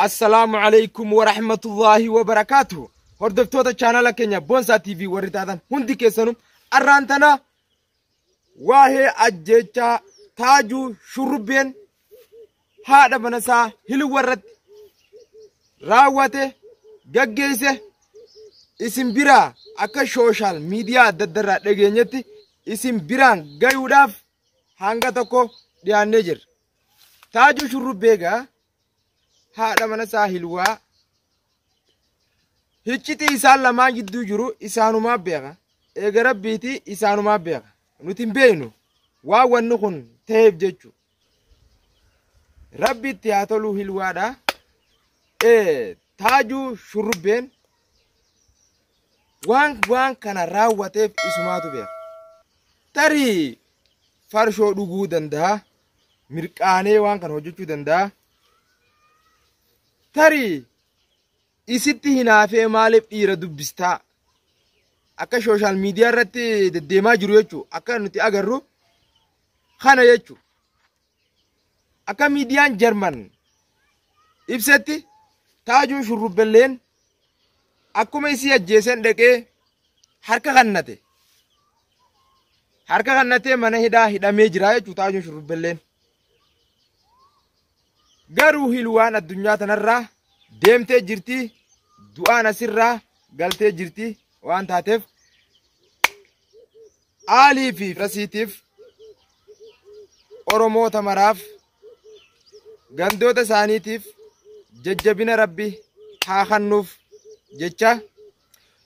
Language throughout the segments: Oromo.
Assalaamu alaikum warahmatullaahi wabarakaatuhu. Hordoftoota chaanala keenya Boonsaa TV warri taatan hundi keessanuu arraan tana waa'ee ajjeechaa Taajuu Shurrubbeen haadha mana isaa Hilwa irratti raawwate gaggeesse isin biraa akka sooshaal miidiyaa adda addaa irraa dhageenyetti isin biraan gayuudhaaf hanga tokko dhiyaannee jirra. Taajuu Shurrubbee egaa haadha mana isaa Hilwaa hiccitii isaan lamaan gidduu jiru isaanumaa beeka. Eega rabbiiti isaanumaa beeka. Nuti hin beeknu waan wanni kun ta'eef jechuudha. Rabbi itti haa toluu Hilwaadha. Taajuu Shurrubbeen waan kana raawwateef isumaatu beeka. Tarii farshoo dhuguu danda'a. Mirqaanee waan kana hojjechuu danda'a. Tarii isitti hinaafee maaliif dhiira dubbistaa? Akka sooshaal miidiyaa irratti deddeemaa jiru jechuudha. Akka nuti agarru kana jechuudha. Akka miidiyaan Jarman ibsetti Taajuu Shurrubbelleen akkuma isii ajjeeseen dhaqee harka kannate. Harka kannatee mana hidhaa hidhamee jira jechuudha Taajuun Shurrubbelleen. Garuu Hilwaan addunyaa tanarraa deemtee jirti, du'aan asirraa galtee jirti waan taateef aalii fi rasiitiif Oromoota maraaf gandoota isaaniitiif jajjabina Rabbi haa kennuuf jecha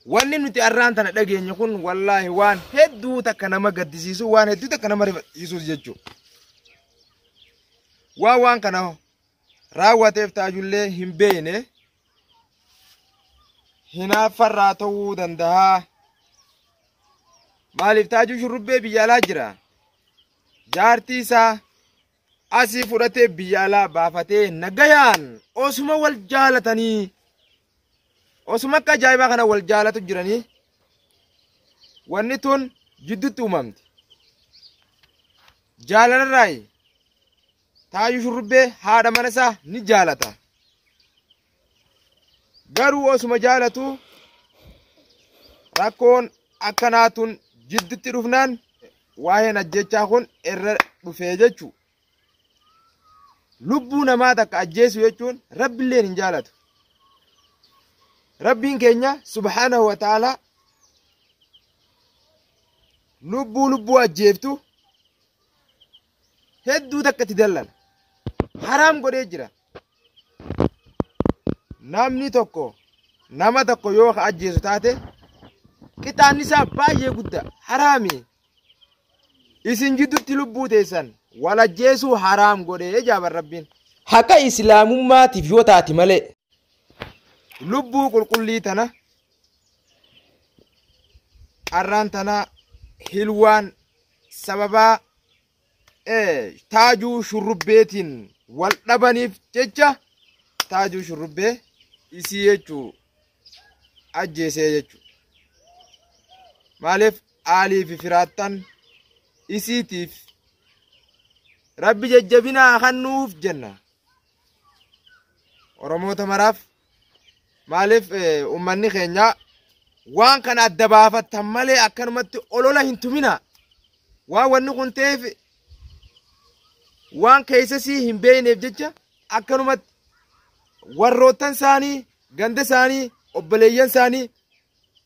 wanni nuti arraan tana dhageenye kun wallaahi waan hedduu takka nama gaddisiisu, waan hedduu takka nama rifachiisus jechuudha. Waan kana raawwateef Taajullee hin beekne hinaaffarraa ta'uu danda'a. Maaliif Taajuu Shurrubbee biyya alaa jira? Jaartii isaa asii fudhatee biyya alaa baafatee nagayaan osuma wal jaalatanii osuma akka ajaa'ibaa kana wal jaalatu jiranii wanni tun jidduutti uumamti. Jaalalarraayi Taajuu Shurrubbee haadha mana isaa ni jaalata. Garuu osuma jaalatu rakkoon akkanaa tun jidduutti dhufnaan waa'een ajjechaa kun irra dhufee jechuudha. Lubbuu namaa takka ajjeesu jechuun Rabbilleen hin jaalatu. Rabbiin keenya subhaanahu wa ta'ala lubbuu ajjeeftu hedduu takka itti dallana. Haraam godhee jira. Namni tokko nama tokko yoo ka ajjeesu taate qixaanni isaa baay'ee guddaa haraami. Isin jidduutti lubbuu teessan wal ajjeesuu haraam godhee jaaban Rabbiin. Haqa islaamummaatiif yoo taate malee lubbuu qulqullii tana arraan tana Hilwaan sababaa Taajuu Shurrubbeetiin wal dhabaniif jecha Taajuu Shurrubbee isii jechuu ajjeesee jechuu. Maaliif aalii fi firaattan isiitiif Rabbi jajjabinaa kennuuf jenna. Oromoota maraaf maaliif uummanni keenya waan kana adda baafattan malee akkanumatti olola hin tumina. Waan wanni kun ta'eef waan keessasii hin beekneef jecha akkanumatti warroottan isaanii, ganda isaanii, obboleeyyan isaanii,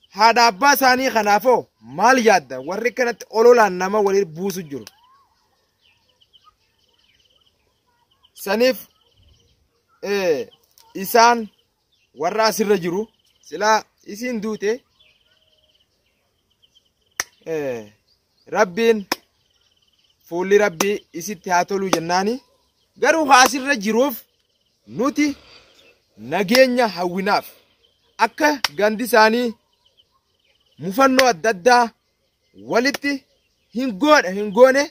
haadha abbaa isaanii kanaafoo maal yaadda warri kanatti ololaan nama waliin buusu jiru. Saniif isaan warra asirra jiru silaa isiin duute Rabbiin fuulli Rabbii isitti haa toluu jennaani garuu haa asirra jiruuf nuti nageenya hawwinaaf akka gandi isaanii mufannoo adda addaa walitti hin goone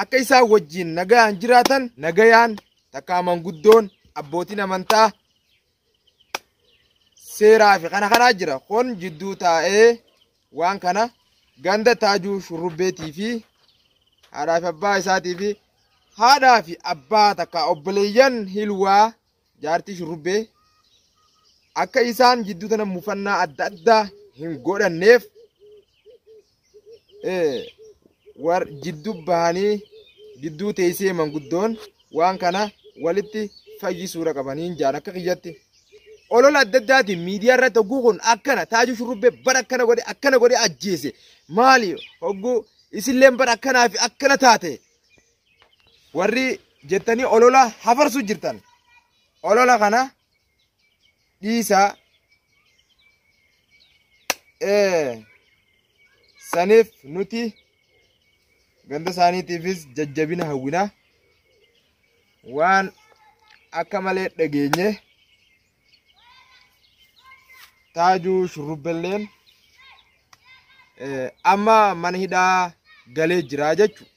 akka isaan wajjin nagayaan jiraatan nagayaan takkaa manguddoon abbootiin amantaa seeraa fi kana kanaa jira kun jidduu taa'ee waan kana ganda Taajuu Shurrubbeetii fi haadhaa fi abbaa isaatii fi haadhaa fi abbaa takka obboleeyyan Hilwaa jaartii shurrubbee akka isaan jidduu tana mufannaa adda addaa hin godhanneef war jidduu bahanii jidduu teessee manguddoon waan kana walitti fayyisuudha qabaniin jaan akka kiyyatti. Olola adda addaatiin miidiyaa irratti hogguu kun akkana Taajuu Shurrubbee bara akkana godhe akkana godhe ajjeese maali hogguu isilleen bara akkanaa fi akkana taate warri jettanii olola hafarsuu jirtan olola kana dhiisaa saniif nuti ganda isaaniitiifis jajjabina hawwina waan akka malee dhageenye Taajuu Shurrubbelleen amma mana hidhaa galee jira jechuudha.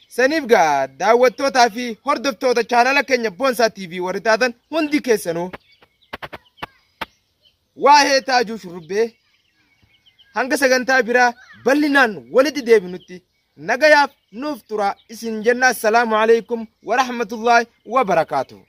Saniif gaa daawwattootaa fi hordoftoota chaanala keenya Boonsaa TV warri taatan hundi keessanuu waa'ee Taajuu Shurrubbee hanga sagantaa biraa bal'inaan walitti deebinutti nagayaaf nuuf tura isin jenna. Assalaamu alaikum wa rahmatullahi wa barakaatuh.